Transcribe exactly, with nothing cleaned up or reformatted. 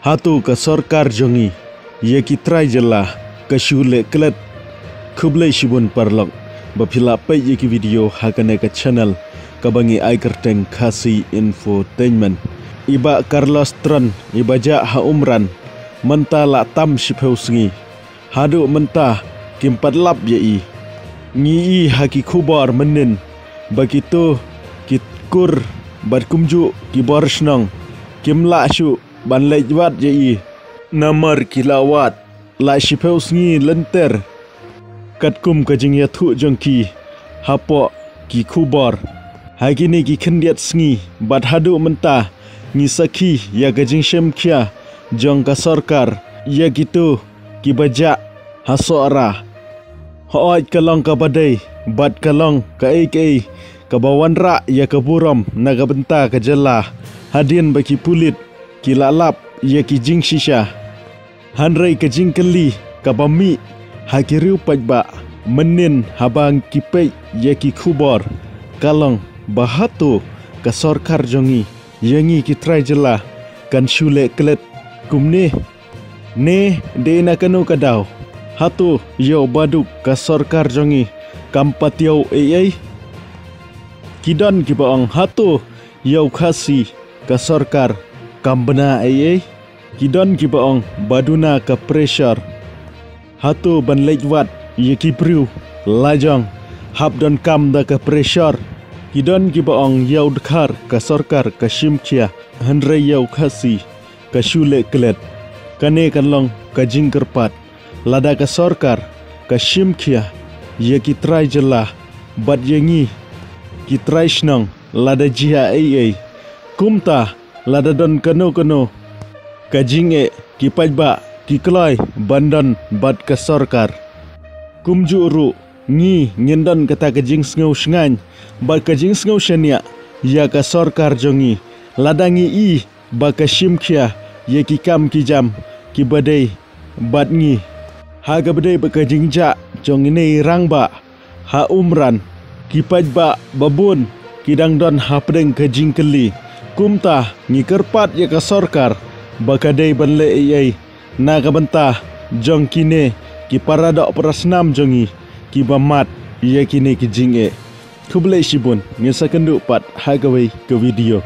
Hato ka sorkar jong ngi, ïa ki trai jylla, ka shu leh klet? Khublei shibun paralok ba phi la peit ïa ki video ha kane ka channel kaba ngi ai kyrteng Khasi Infotainment. I Bah Carlos Tron, iba jah ha Umran, mynta la tam shiphew sngi. Haduh mynta kim pat lap ïa i. Ngi i ha ki khubor mynnin ba kito ki kur bad kumjuh ki bor shnong kim lah shuh ban leit wad ïa i. Namar ki la wad la shiphew sngi lynter, katkum ka jingïathuh jong ki hapoh ki khubor. Ha kine ki khyndiat sngi bad haduh mynta ngi sakhi ïa ka jingshim khia jong ka sorkar ïa kito kiba jah ha Sohra. Hooid, ka long kaba dei bad ka long kaei kaei kaba wanrah ïa ka burom na ka bynta ka jylla, hadien ba ki pulit ki la lap ïa ki jingshisha. Hynrei ka jingkylli kaba mih ha ki riew paidbah mynnin haba ngi peit ïa ki khubor ka long ba hato ka sorkar jong ngi ïa ngi ki trai jylla kan shu leh klet kumne? Ne dei na kano ka daw, hato ïoh baduk ka sorkar jong ngi kam patiaw ei ei? Ki don kiba ong hato ïa u Khasi ka sorkar kam bna ei ei? Ki don kiba ong ba duna ka pressure. Hato ban leit wad ïa ki briew lajong hap donkam da ka pressure? Ki don kiba ong ïa u Dkhar ka sorkar ka shim khia, hynrei ïa u Khasi ka shu leh klet. Kane kan long ka jingkyrpad. Lada ka sorkar ka shim khia ïa ki trai jylla bad ïa ngi ki trai shnong lada jia ei ei, kumta lada don kano kano ka jingeh, ki paidbah ki kloi ban don bad ka sorkar. Kumjuh ruh ngi ngin don kata ka jingsngew shngaiñ bad ka jingsngew shaniah ïa ka sorkar jong ngi lada ngi i ba ka shim khia ïa ki kam ki jam kiba dei bad ngi. Ha kaba dei bad ka jingjah jong ine i rangbah ha Umran, ki paidbah babun ki dang don hapdeng ka jingkylli. Kumta ngi kyrpad ïa ka sorkar ba ka dei ban leh ei ei na ka bynta jong kine ki paradoh parasnam jong ngi kiba mad ïa kine ki jingeh. Khublei shibun, ngin sa kynduh pat ha kawei ka video.